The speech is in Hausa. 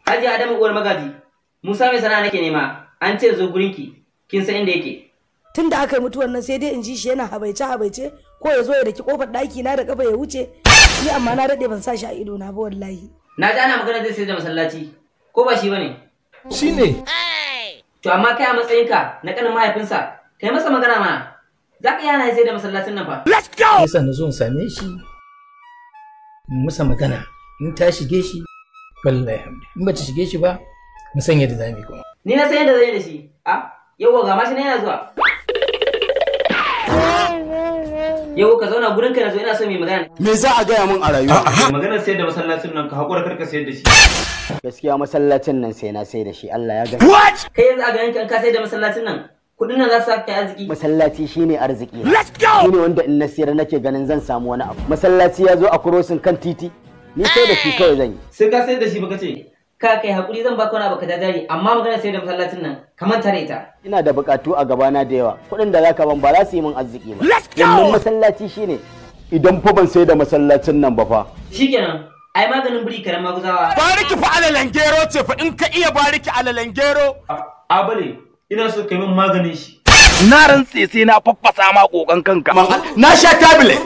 Hajiya Adamu uwar magaji, Musa mai sana'a nake nema, an ce zo gurinki, kin san inda yake. Tun da aka yi mutuwar nan sai dai in ji shi yana habaice habaice ko ya zo ya daki kofar ɗaki na da kafa ya wuce. Ni amma na daɗe ban sa shi a ido na ba wallahi. Na ji ana magana zai sayar da masallaci, ko ba shi bane? Shine. To amma kai a matsayinka na kanin mahaifinsa, kai masa magana mana. Za ka iya hana sayar da masallacin nan fa. Let's go! Yasa na zo in same shi, in masa magana, in ta shige shi, wallahi hamdu. In ba ta shige shi ba, mu san yadda za mu yi kuma. Ni na san yadda zan yi da shi. A, yauwa ga mashi na yana zuwa. Yau ka zauna gurin ka na zo ina so mai magana. Me za a gaya min a rayuwa? Maganar sayar da masallacin nan ka haƙura karka sayar da shi. Gaskiya masallacin nan sai na sai da shi, Allah ya gani. What? Kai yanzu a ganin ka in ka sayar da masallacin nan, kuɗin nan za su saka kai arziki. Masallaci shine arziki. Let's go! Shine wanda in na siyar nake ganin zan samu wani abu. Masallaci ya zo a kurosin kan titi. Ni sai da shi kawai zan yi. Sai ka sayar da shi baka ce. Ka kai hakuri zan baka wani abu ka jajari amma maganar sayar da masallacin nan ka manta da ita. Ina da bukatu a gabana da yawa. Kuɗin da zaka ban ba za su yi min arziki ba. Let's go! Wannan masallaci shine idan fa ban sai da masallacin nan ba fa. Shikenan, ai maganin biri karen maguzawa. Bariki fa alalan gero ce fa in ka iya bariki alalan gero. Abale, ina so kai min maganin shi. Na rantse sai na faffasa ma kokon kanka. Na sha tablet.